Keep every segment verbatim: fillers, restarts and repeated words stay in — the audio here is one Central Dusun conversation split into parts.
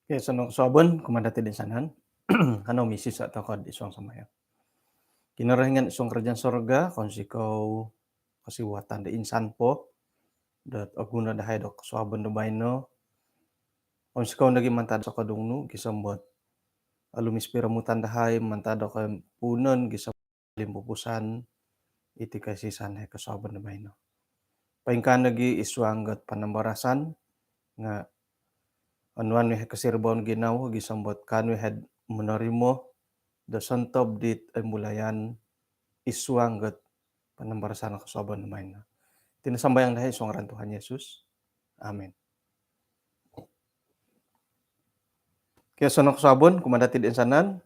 Okey, osonong kosuabon kumaa dati toinsanan. Kanou misiso' toko' id suang sambayang. Kinorohingan id suang karajaan sorga, kounsikou kosiwatan do insan po dot oguno dahai do kosuabon do baino. Kounsikou nogi' mantad sokodung nu gisom dot olumis piromutan dahai mantad do koimpuunon gisom limpupusan iti koisisan hai kosuabon do baino. Poingkaa nogi' id suang dot panambarasan nga' onuan nu hai kosiribaan ginawo gisom dot kaanu hai monorimo do sontob dit oimulayan id suang dot panambarasan kosuabon do baino. Iti no sambayang dahai id suang ngaran Tuhan Yesus. Amin. Okey, osonong kosuabon kumaa dati toinsanan.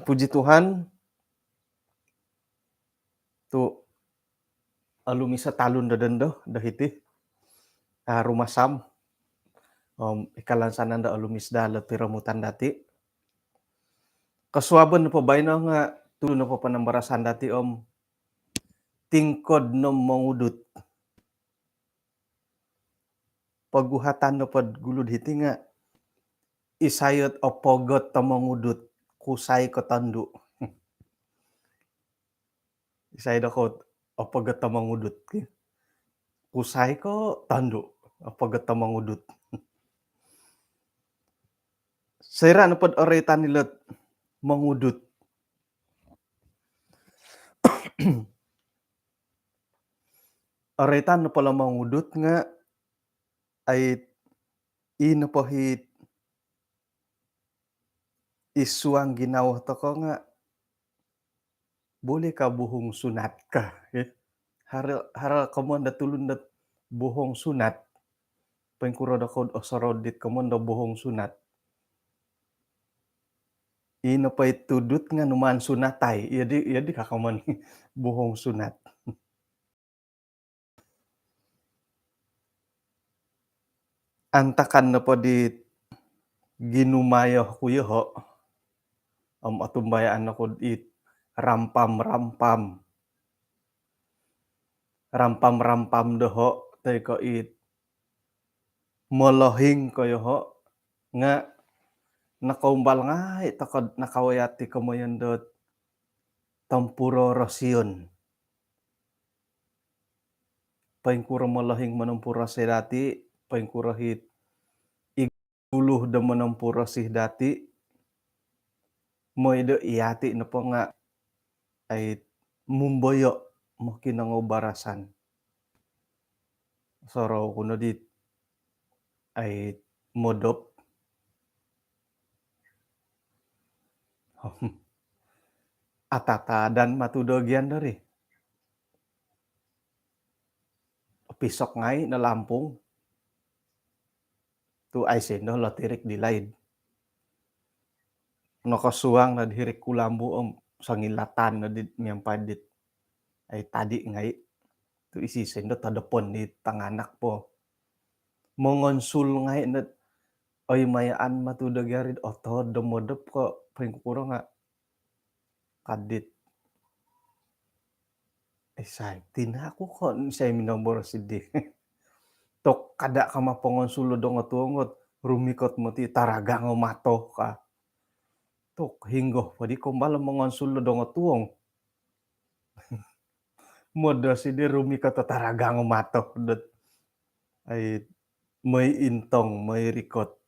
Puji Tuhan, tu' olumis o talun do dondo do hiti, ah, rumasam. Om i kalansanan do olumis daa lo piromutan dati. Kosuabon nopo baino nga' tudu nopo panambarasan dati om tingkod no mongudut. Poguhatan nopod gulu'd hiti nga' isai ot opogot o mongudut, kusai ko tondu'? Isai dokoyu ot opogot o mongudut, ki? Kusai ko tondu' opogot o mongudut? Soira' nopod oroitan ilo'd mongudut. Oroitan nopo lo mongudut nga' ai, ii nopo hit id suang ginawo toko' nga' boleh ka bohong sunat ka, eh. Haro, haro komoyon do tulun dot bohong sunat. Poingkuro dokoyu ot osorou dit komoyon do bohong sunat? Ii nopo i tudut nga' numaan sunatai. Iyo di, iyo di ka komoyon bohong sunat. Antakan nopo di ginumayo ku yoho' om otumbayaan oku dit rampam-rampam. Rampam-rampam doho' toi ko' it molohing ko yoho' nga' nokoumbal ngai' toko'd nakawaya' ti komoyon dot tompuro rosion. Poingkuro molohing monompurosi dati', poingkuro hit i gulu do monompurosi dati', moi do iyati' nopo nga' ai mumboyo' mokinongou barasan. Sorou ku no dit ai modop. Atatadan matu do gian dori. Pisok ngai' no lampung. Tu' aiso indo lotirik di laid. Nokosuang nod hiri'd kulambu' om songilatan nod dit miampai dit ai tadi' ngai'. Tu' iso-iso indo todopon di tanganak po. Mongonsul ngai' nod oi mayaan matu do garid otood do modop ko' poingkukuro nga' kadit. Isai tina' ku ko' isai minoboros iddi. Tok kada' kama pongonsul do dongotuong ot rumikot moti taragang o mato ka. Tok hinggo podi kombal mongonsul do dongotuong. Modosi di rumikot o taragang o mato dot ai moi intong, moi rikot.